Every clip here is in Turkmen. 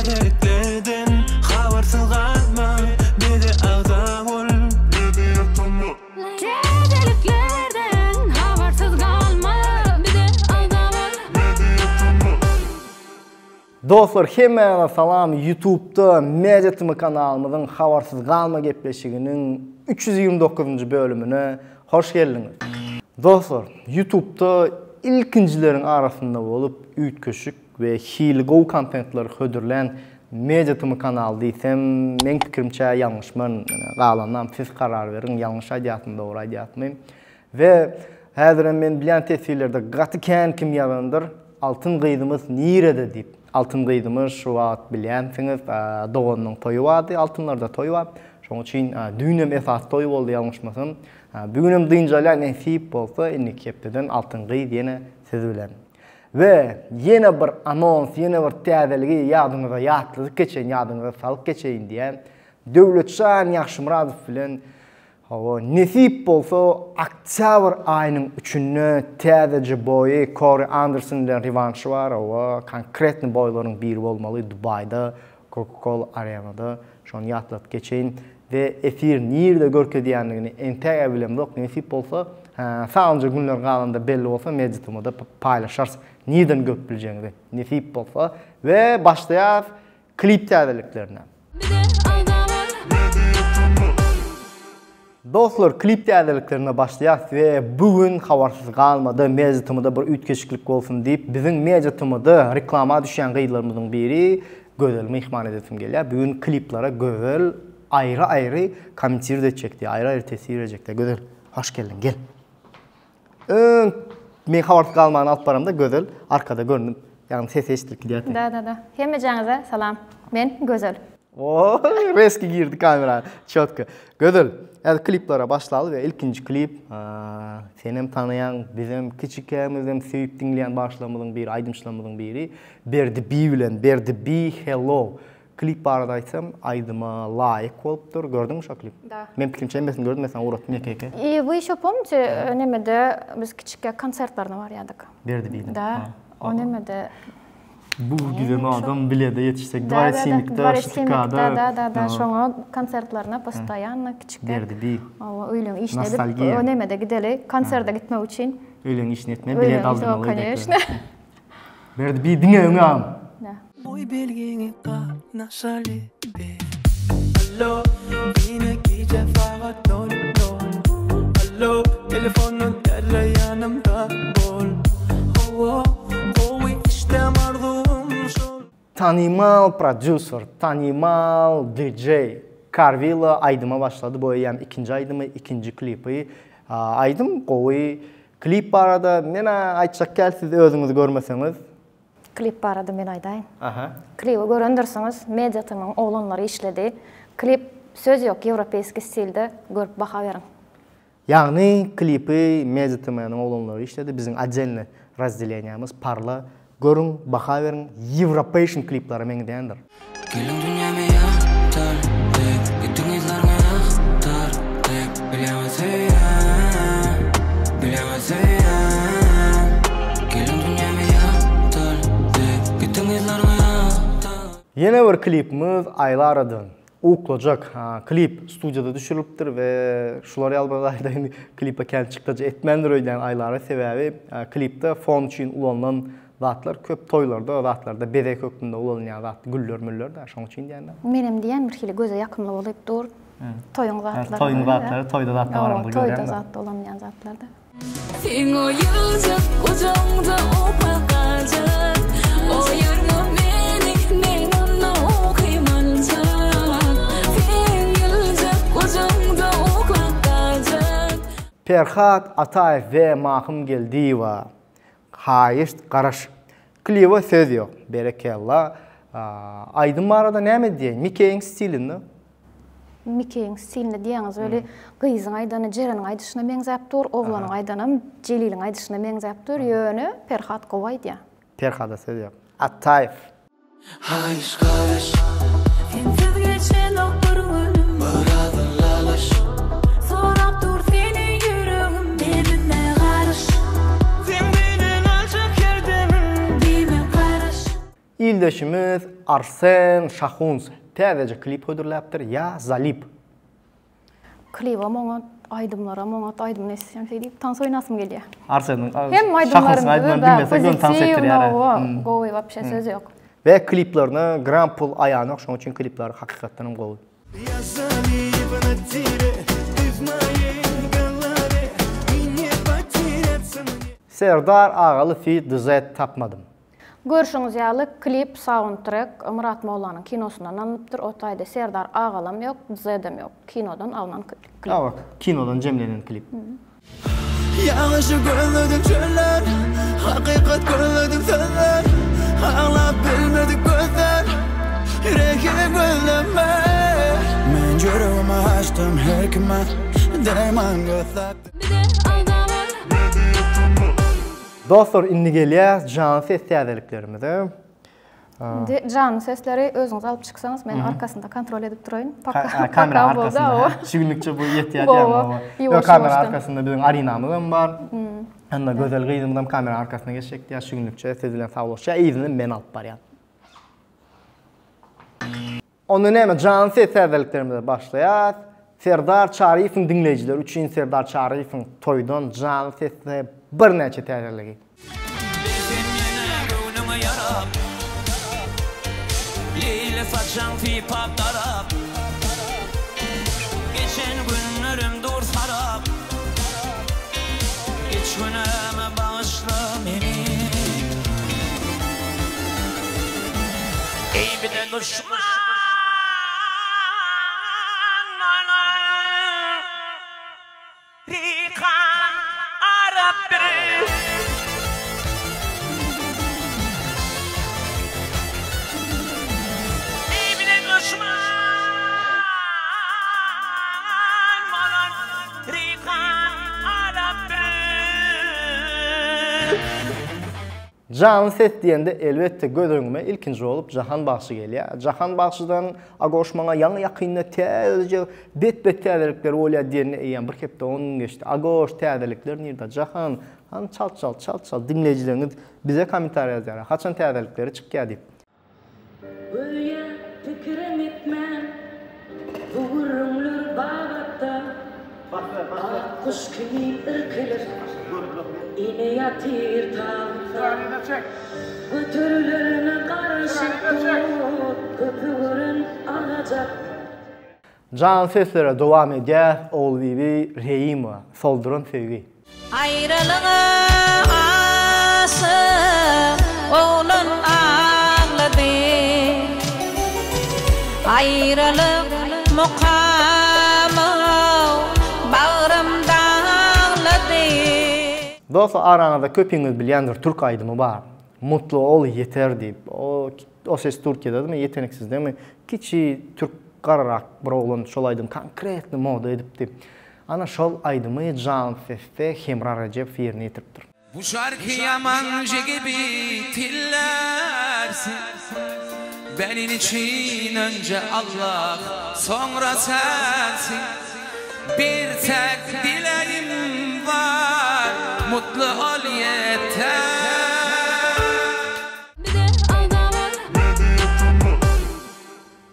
Täzeliklerden habarsyz galma bize agza bol. Täzeliklerden habarsyz galma bize agza bol. Dostlar hemmäňize salam Youtubeda Media TM kanalymyzyň Habarsyz galma gepleşiginiň 329-njy bölümine hoş geldiňiz. Dostlar Youtubeda ilkinjileriň arasynda bolup üýtgeşik we hili gowy kontentleri hödürlän Media TM kanaly diýsem meň pikirimçe ýalňyşmaryn galanynam siz karar beriň ýalňyş aýdýasmy dogry aýdýasmy. We häzirem men bilýän teswirlerde gaty kän kim ýazandyr, Altyn gyzymyz nirede diýip. Altyn gyzymyz şu wagt bilýänsiňiz doganynyň toýy bardy, altynlarda toý bar. Şonuň üçin düýnem esasy toý boldy ýalňyşmasam. Bu günem dynç alýar nesip bolsa indiki hepdeden Altyn gyz ýene siz bilen. We ýene bir anons, ýene bir täzeligi ýadyňyza ýatladyp geçeýin, ýadyňyza salyp geçeýin diýýän. Döwletjan Ýagşymyradow bilen Hawa, nesip bolsa oktýabr aýynyň üçünde täzeje boýy Kori Anderson bilen rewanşy bar, hawa, konkretny boýlaryň biri bolmaly Dubaýda, Coca-Cola Arenada, şony ýatladyp geçeýin we efir nirde görkezýändigini entäg-ä bilemzok, nesip bolsa, sanlyja günler galanda belli bolsa Media-TM-da paýlaşarys nirden görüp biljegiňizi, nesip bolsa we başlaýas Klip täzeliklerine. Dostlar klip täzeliklerine başlaýas we bu gün habarsyz galmada Media TM-da bir üýtgeşiklik bolsun diýip biziň Media TM-da reklama düşýän gyzlarymyzyň biri Gözeli myhman edesim gelýär. Bu gün kliplara Gözel aýry-aýry kommentird etjek diýýär, aýry-aýry teswir berjek diýýär. Gözel hoş geldiň gel. Öň men habarsyz galmany alyp baramda Gözel arkada görünip, ýagny sesi eşidilip gidýärdi. Da da da. Hemmejaňyza salam. Men Gözel. Ooo, reski girdi kamera. Çotko. Gözel, häzir kliplara başlaly we ilkinji klip, senem tanaýaň, bizem kiçikämizden söýüp diňleýän bagşylarymyzyň biri, aýdymçylarymyzyň biri Berdi Bi bilen Berdi Bi Hello. Klip barada aýtsam, aýdyma laýyk bolupdyr. Gördüňmi şo klip? Da. Men pikirimçe hemmesini gördüm, men saňa ugratdym ýeke-ýeke. I вы еще pomните, nemede biz kiçikä konsertlerine barýardyk. Berdi biýdiň. Da. O nemede Bu giden adam bilede ýetişsek, Dworec Himikde, Ştkada. Da, da, da, da, şoňa konsertlerine postoýanno kiçikä. Berdi bi. Hawa, öýleň işini edip, o nemede gideli, konserte gitmek üçin. Öýleň işini etme, bilet aldyrmaly. Koneşno. Berdi bi diňe öňe agam. Goý belgiňi gatnaşaly biz. Allo, ýene gije sagat nol nol. Allo, telefondan derre ýanymda bol. Hawa, gowy işdäm arzuwym şol. Tanymal prodýuser, tanymal DJ Karwila aýdyma başlady, bu eýýäm ikinji aýdymy, ikinji klipi. Aýdym gowy, Klip barada menä aýtjak däl siz özüňiz görmeseňiz. Klip barada men aýdaýyn. Aha. Klibi görendirsiňiz, Media TM-iň oglanlary işledi. Klip söz ýok ýewropeýski stilde görüp baha beriň. Ýagny klipi Media TM-niň oglanlary işledi, biziň otdelny razdeleniýamyz Parla Görüň, baha beriň, Ýewropeýşn kliplere meňzeýändir. Gelin dünýämi ýagtyldy, Gitdiň yzlaryňy agtardy, Bilýäňä söýýän, bilýäňä söýýän. Gelin dünýämi ýagtyldy, Gitdiň yzlaryňy agtardy. Ýene bir klipimiz Aýlaradan. Uklajak klip studiýada düşürilipdir we şular ýaly bir aýdaýyn klipe kän çykdajy etmändir öýdýän Aýlara sebäbi klipde fon üçin ulanylan zatlar köp toýlarda zatlarda bezeg hökmünde ulanylýan zat güller müller da şoň üçin diýýän men. Menem diýýän bir hili göze ýakymly bolup dur toýuň zatlary. Toýuň zatlary toýda zatda baramda görýän. Toýda zatda ulanylýan zatlarda. Seň o ýyljak gujagyňda uklagajak Oýarma meni, men onda ukym aljak Seň ýyljak gujagyňda uklagajak. Perhat Ataýew we Mahym Geldiýewa Haýyşt garaş. Kliba söz ýok. Berekella. Aýdym barada näme diýeýin? Mikeýiň stilinde. Mikeýiň stilinde diýýäňiz weli gyzyň aýdany Jereniň aýdyşyna meňzäp dur, oglanyň aýdanam Jeliliň aýdyşyna meňzäp dur, ýöne Perhat gowy aýdýar. Perhada söz ýok. Ataýew. Haýyş garaş. Sensiz geçenok bir günüm. Biraz ylalaş. Sorap dur seni ýüregim. Demime garyş. Seň bilen aljak her demim. Diýme garaş. Ildeşimiz Arsen Şahuns täzeje klip hödürläpdir, Ýa Zalip. Klibem oňat, aýdymlaram oňat, aýdymyny eşitsem şeý diýip tans oýnasym gelýär. Arseniň Hem Şahunsyň aýdymlaryny diňlese göni tans etdirýär. Gowy wapşe söz ýok. We kliplerine gram pul aýanok şoň üçin klipleri hakykatdan hem gowy. Serdar agaly feat DZ tapmadym. Görşüňiz ýaly klip saundtrek Myrat Mollanyň kinosyndan alnypdyr o taýda Serdar agalam ýok DZ-dem ýok kinodan alnan klip. Hawa kinodan jemlenen klip. Ýagyşy gözledim çöller, Hakykat gözledim sözler, Aglap bilmedik gözler, Rehim gözleme. Men ýüregimi açdym her kime, Derman gözläp. Dostlar indi gelýäs janly ses täzeliklerimize. Indi janly sesleri özüňiz alyp çyksaňyz men arkasynda kontrol edip duraýyn. Paka kamera arkasynda. Şu günlükçe bu ýetýär diýýän. Ýok kamera arkasynda biziň Arinamyz hem bar. Indi gözel gyzymyz hem kamera arkasyna geçjek diýýär. Şu günlükçe siz bilen sagboluşýar. Yzyny men alyp barýan. Onda näme janly ses täzeliklerimize başlaýas. Serdar Çaryýewiň diňleýjileri üçin Serdar Çaryýewiň toýdan janly sesde birnäçe täzeligi. Bilsem ýene göwnüňe ýarap Leýli saçyň sypap darap Geçen günlerim dur sarap Geç günäme bagyşla meni. Eý bize duşman bolan Rikan Arap bir. Eý bize duşman bolan Rikan Arap bir. Janly ses diýende elbetde göz öňüme ilkinji bolup Jahan bagşy gelýär. Jahan bagşydan Agoş maňa ýaňy ýakynda täzeje bet-bet täzelikler bolýar diýenine eýýäm bir hepde on gün geçdi. Agoş täzelikler nirde Jahan hany çalt-çalt çalt-çalt diňleýjileriňiz bize kommentariýa ýazýarlar haçan täzelikleri çykýar diýip. Göýä pikirem etmän bu gürrüňler babatda Ak guş kimin irkilip ene ýatyr tabutda Göterilerine garaşyp dur köpi gören alajak. Janly seslere dowam edýär Ogulbibi Reýimowa, Solduran söýgi. Aýralyga aşyk oglan aglady. Aýralyk mukamy bagrym daglady. Dostlar araňyzda köpiňiz bilýändir türk aýdymy bar. Mutlu ol ýeter diýip. O o ses Türkiýedemi ýeteneksizdemi kiçi türk gararak bir oglan şol aýdymy konkretny moda edipdi. Ana şol aýdymy janly sesde Hemra Rejepow ýerine ýetiripdir. Bu şarky ýamanjy gibi tillersin Benim için önce Allah sonra sensin Bir tek dileğim bar mutlu ol yeter.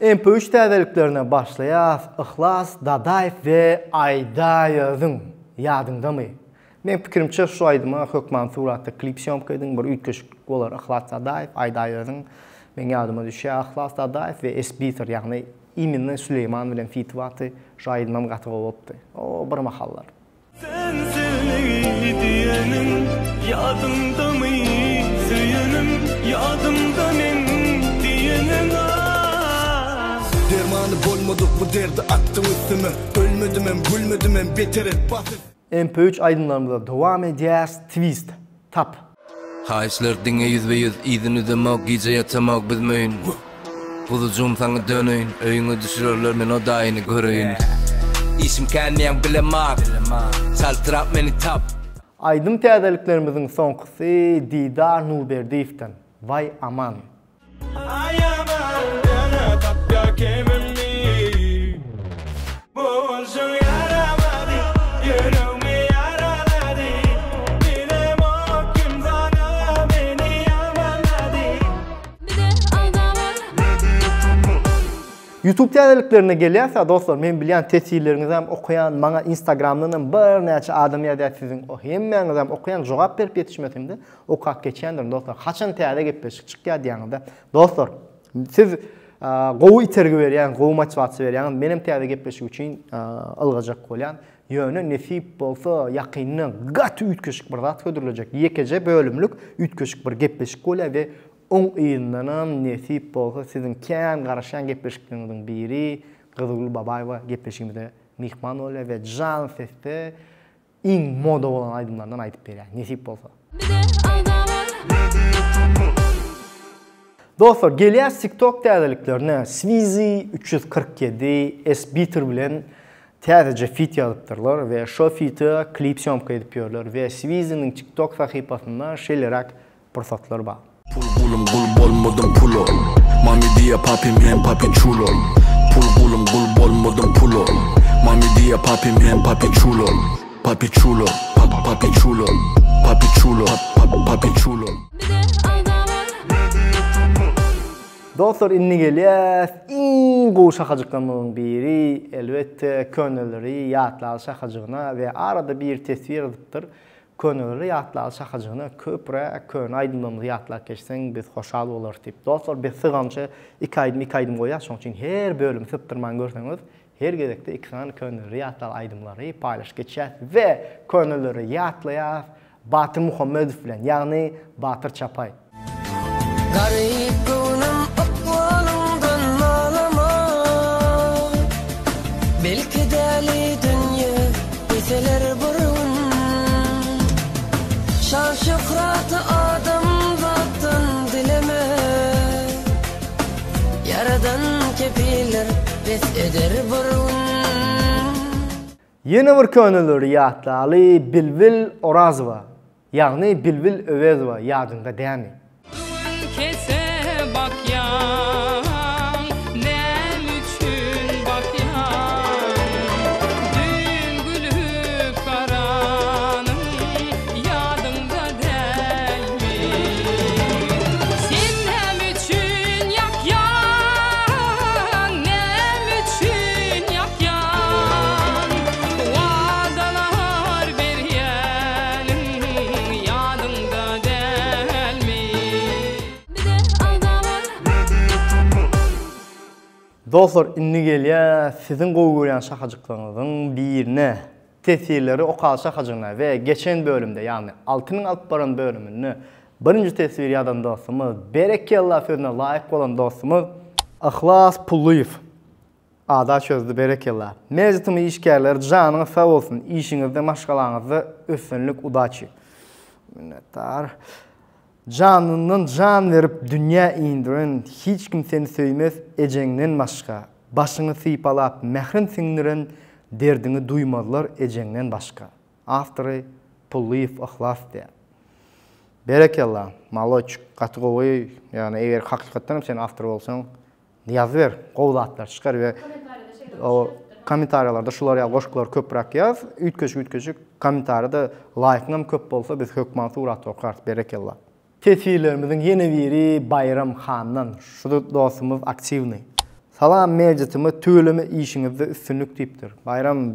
MP3 täzeliklerine başlaýas Yhlas Dadaýew we Aýdaý özüň ýadyňdamy? Meň pikirimçe şu aýdyma hökman suratda klip sýomka ediň bir üýtgeşiklik bolar Yhlas Dadaýew Aýdaý özüň meň ýadyma düşýär Yhlas Dadaýew we Esbitor ýagny iminno Süleýman bilen feat bardy şu aýdymam gaty gowy bolupdy o bir mahallar. Sensizligi diýeniň ýadyňdamy söýenim ýadymda meň diýeniň ah. Dermany bolmadyk bu derdi atdyň üstüme Ölmedimem gülmedimem beter et basyp. MP3 aýdymlarymyza dowam edýäs Twist tap. Haýyşlar diňe ýüzbe-ýüz Yzyn üzemok gije ýatamok biz möýün Guzujygym saňa döneýin Öýüňe düşürerler men o daýyny göreýin Işim kän diýýäň bilemok Çaltrak meni tap. Aýdym täzeliklerimiziň soňkusy Didar Nurberdiýewden, Waý aman. Aýaman ýene tapýar kemimi Bu bolşuň ýaramady Ýüregimi ýaralady Bilemok kim saňa meni ýamanlady. Youtube täzeliklerine gelýäs-ä dostlar, men bilýän teswirleriňizem okaýan, maňa Instagramdanam birnäçe adam ýazýar siziň hemmäňizem okaýan, jogap berip ýetişmesemde okap geçýändirin dostlar. Haçan täze gepleşik çykýar diýýäňizde. Dostlar, siz gowy itergi berýäňiz, gowy motiwasiýa berýäňiz. Menem täze gepleşik üçin ylgajak bolýan. Ýöne nesip bolsa ýakynda gaty üýtgeşik bir zat hödürlejek. Ýekeje bölümlik üýtgeşik bir gepleşik bolýar we oň yzyndanam nesip bolsa siziň kän garaşýan gepleşikleriňiziň biri Gyzygül Babaýewa gepleşigimize myhman bolýar we jan sesde iň moda bolan aýdymlaryndan aýdyp berýär. Nesip bolsa. Dostlar gelýäs TikTok täzeliklerine. Swizy 347 S-Beater bilen täzeje fit ýazypdyrlar we şo fite klip sýomka edip ýörler we Swiziniň TikTok sahypasynda şeýleräk pursatlar bar. Pul gulum gul bolmadym pula Mami diýýä papi men papi çulo Pul gulum gul bolmadym pula Mami diýýä papi men papi çulo Papi çulo pap papi çulo Papi çulo pap papi çulo. Dostlar indi gelýäs iň gowy şahajyklarymyzyň biri elbetde köneleri ýatlaly şahajygyna we arada bir teswir ýazypdyr köneleri ýatlaly şahajygyna köpräk köne aýdymlarymyzy ýatlap geçseň biz hoşal bolarys diýip dostlar biz sygança iki aýdym iki aýdym goýýas şoň üçin her bölümi sypdyrman görseňiz her gezekde iki sany köneleri ýatlaly aýdymlary paýlaşyp geçýäs we köneleri ýatlaýas Batyr Muhammedow bilen, ýagny Batyr Çapaý. Garyp göwnüm ykbalyňdan nalama Belki däli dünýe keseler bir gün Şan-şöhraty adamzatdan dileme Ýaradan kepiller bes eder bir gün. Ýene bir köneleri ýatlaly Bilbil Orazowa, ýagny Bilbil Öwezowa ýadyňda dämi? Gün kese bakýaň, näme üçin bakýaň? Düýn gülüp garanyň ýadyňda dälmi? Sen näme üçin ýakýaň, näme üçin ýakýaň? Wadalar berýäniň ýadyňda dälmi? Dostlar indi gelýäs siziň gowy görýän şahajyklaryňyzyň birine. Teswirleri okal şahajygyna we geçen bölümde ýagny Altynyň alyp baran bölüminde birinji teswir ýazan dostumyz berekella sözüne laýyk bolan dostumyz Yhlas Pullyýew ada çözdi berekella. Mejitimi işgärleri janyňyz sag bolsun işiňizde maşgalaňyzda üstünlik udaçi. Minnetdar. Janyndan jan berip dünýä indiren hiç kim seni söýmez ejeňden başga başyňy sypalap mährin siňdiren derdiňi duýmazlar ejeňden başga awtory Pullyýew Yhlas diýýär. Berekella maloçik gaty gowy ýagny eger hakykatdanam sen awtor bolsaň Ýazyber, gowy zatlar çykar we kommentariýalarda şular ýaly goşgulary köpräk ýaz, üýtgeşik üýtgeşik kommentariýada laýkyňam köp bolsa biz hökman suratda okarys, berekella. Teswirlerimiziň ýene biri Baýram Handan, şu dostumyz aktiwnyý. Salam Mejitimiz tüweleme işiňizde üstünlik diýipdir. Baýram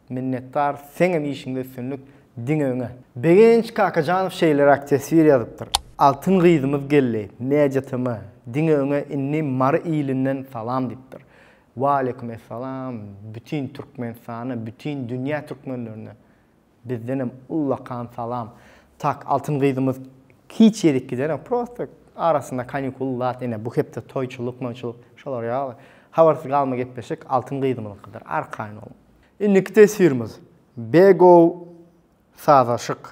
Minnetdar seňem işiňde üstünlik diňe öňe. Begenç Kakajanow şeýleräk teswir ýazypdyr, Altyn gyzymyz geldi, MCTM, diňe öňe indi Mary ilinden salam diýipdir. Waleýkim essalam bütin Türkmenistana bütin dünýä türkmenlerine bizdenem ullakan salam. Tak altyn gyzymyz hiç ýerik gidenok prosta arasynda kanikul zat ine bu hepde toýçulyk moýçulyk şolar ýaly habarsyz galma gepleşik altyn gyzymyzyňkydyr arkaýyn boluň. Indiki teswirimiz Begow Sazlaşyk.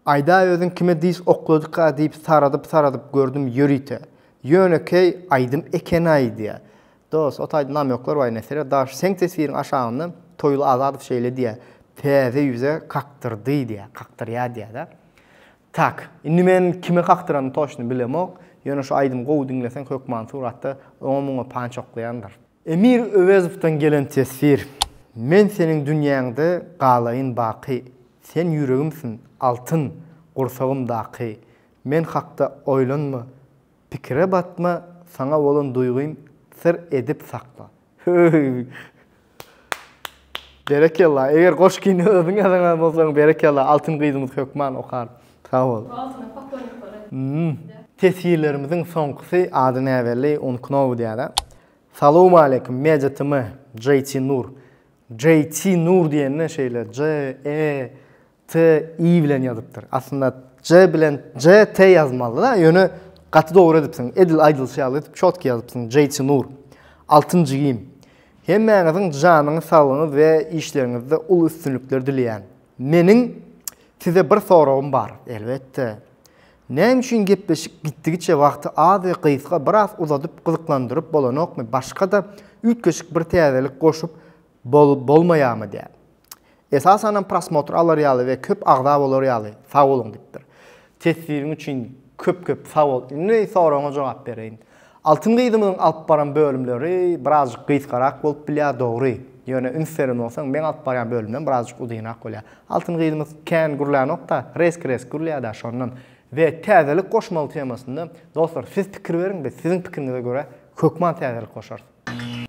Aýdaý özüň kime dis okladyka diýip saradyp saradyp gördüm ýörite. Ýönekeý aýdym ekenaý diýä. Dos o taýda namýoklar bar ine seret daş seň teswiriň aşagynda Toýly Azadow şeýle diýä täze ýüze kakdyrdy diýä kakdyrýa diýä-de. Tak indi men kime kakdyranyny toçny bilemok ýöne şu aýdymy gowy diňleseň hökman suratda oňa muňa panç oklaýandyr. Emir Öwezowdan gelen teswir, Men seniň dünýäňde galaýyn baky, Sen ýüregimsiň, altyn gursagymdaky. Men hakda oýlanma, pikire batma, Saňa bolan duýgym Syr edip sakla. Höý. Berekella. Eger goşgyny özüň ýazan bolsaň berekella. Altyn gyzymyz hökman okar. Sag bol. Altynyň poklonniklary. Hmm. Teswirlerimiziň soňkusy ady näbelli Unknow diýýär. Salowmaleýkim Media TM JT Nur. JT Nur diýende şeýle J E T I bilen ýazypdyr. Aslynda J bilen J T ýazmaly-da, ýöne gaty dogry edipsiň. Edil aýdylyşy ýaly edip çotki ýazypsyň. JT Nur. Altyn jigim. Hemmäňiziň janyňyz saglygyňyz we işleriňizde uly üstünlikler dileýän. Meniň size bir soragym bar. Elbetde. Näme üçin gepleşik gitdigiçe wagty az we gysga biraz uzadyp gyzyklandyryp bolanokmy başga-da üýtgeşik bir täzelik goşup bol bolmaýarmy diýä. Esasanam prosmotr alar ýaly we köp agza bolar ýaly. Sag boluň diýipdir. Teswiriň üçin köp köp sag bol. Indi soragyňa jogap bereýin. Altyn gyzymyzyň alyp baran bölümleri birazjyk gysgarak bolup bilýär dogry. Ýöne üns beren bolsaň meň alyp barýan bölümlerim birazjyk uzynrak bolýar. Altyn gyzymyz kän gürlänokda reski reski gürleýärda şondan. We täzelik goşmaly temasynda dostlar siz pikir beriň biz siziň pikiriňize görä hökman täzelik goşarys.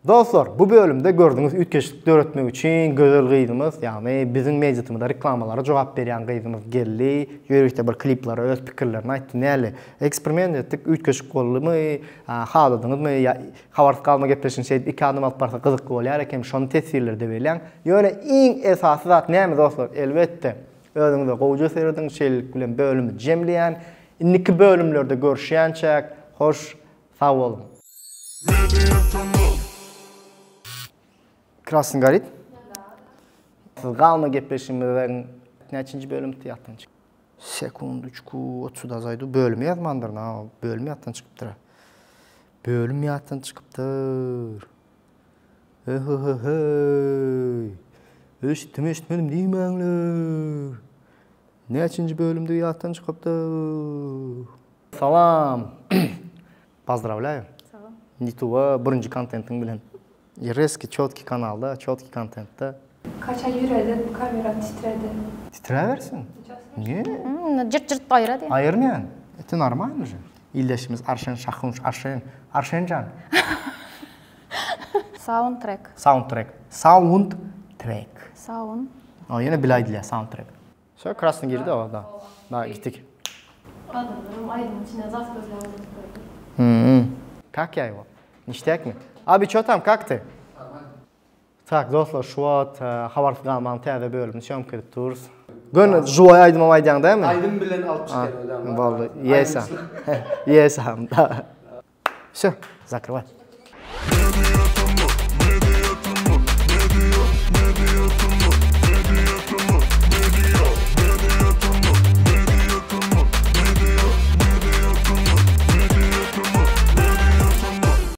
Dostlar, bu bölümde gördüňiz üýtgeşiklik döretmek üçin gözel gyzymyz, ýagny biziň mediatymyzda reklamalara jogap berýän gyzymyz geldi. Ýörite bir kliplara öz pikirlerini aýtdy. Näli? Eksperiment etdik, üýtgeşik boldumy, haladyňyzmy ýa habarsyz galma gepleşigini şeýdip iki adam alyp barsa gyzykly bolýar eken, şony teswirlerde belläň. Ýöne iň esasy zat näme dostlar? Elbetde, özüňize gowuja serediň. Şeýlelik bilen bölümi jemleýän. Indiki bölümlerde görüşýänçäk, hoş Sag boluň. Krasny gorit. Siz galma gepleşigimiziň näçinji bölümdi ýatdan çyk. Sekunduçku, otsuda zaýdu bölümi ýazmandyryn ha, bölüm ýatdan çykypdyr. Bölüm ýatdan çykypdyr. Höhöhöý. Eşitdim, eşitmedim diýmäňler. Näçinji bölümdi ýatdan çykypdyr. Salam. Pozdrawlýaýu. Salam. Youtuba birinji kontentiň bilen. Reski çotki kanalda, çotki kontentde. Kaça ýüredi kamera titredi. Titräbersin. Ne? Jyrt jyrt aýra diýen. Aýyrmaýan. Это нормально же. Ildeşimiz Arşen Şahunş Arşen. Arşenjan. Soundtrack. Soundtrack. Soundtrack. Sound. O ýene bile aýdylýar soundtrack. Şo krasny girdi o da. Da gitdik. Adamlaram aýdymyň içinde zat gözläp oturyp gördi. Hmm. Kak ýa ýo? Niştäkmi? Abi ço tam kak ty? Tak dostlar şu wagt habarsyz galmaň täze bölümini syýomka edip durus. Göni žiwoý aýdymam aýdýaň dämi? Aýdym bilen alyp çykýan özem. Boldy. Ýesam. Ýesam. Wsё, zakrywaý.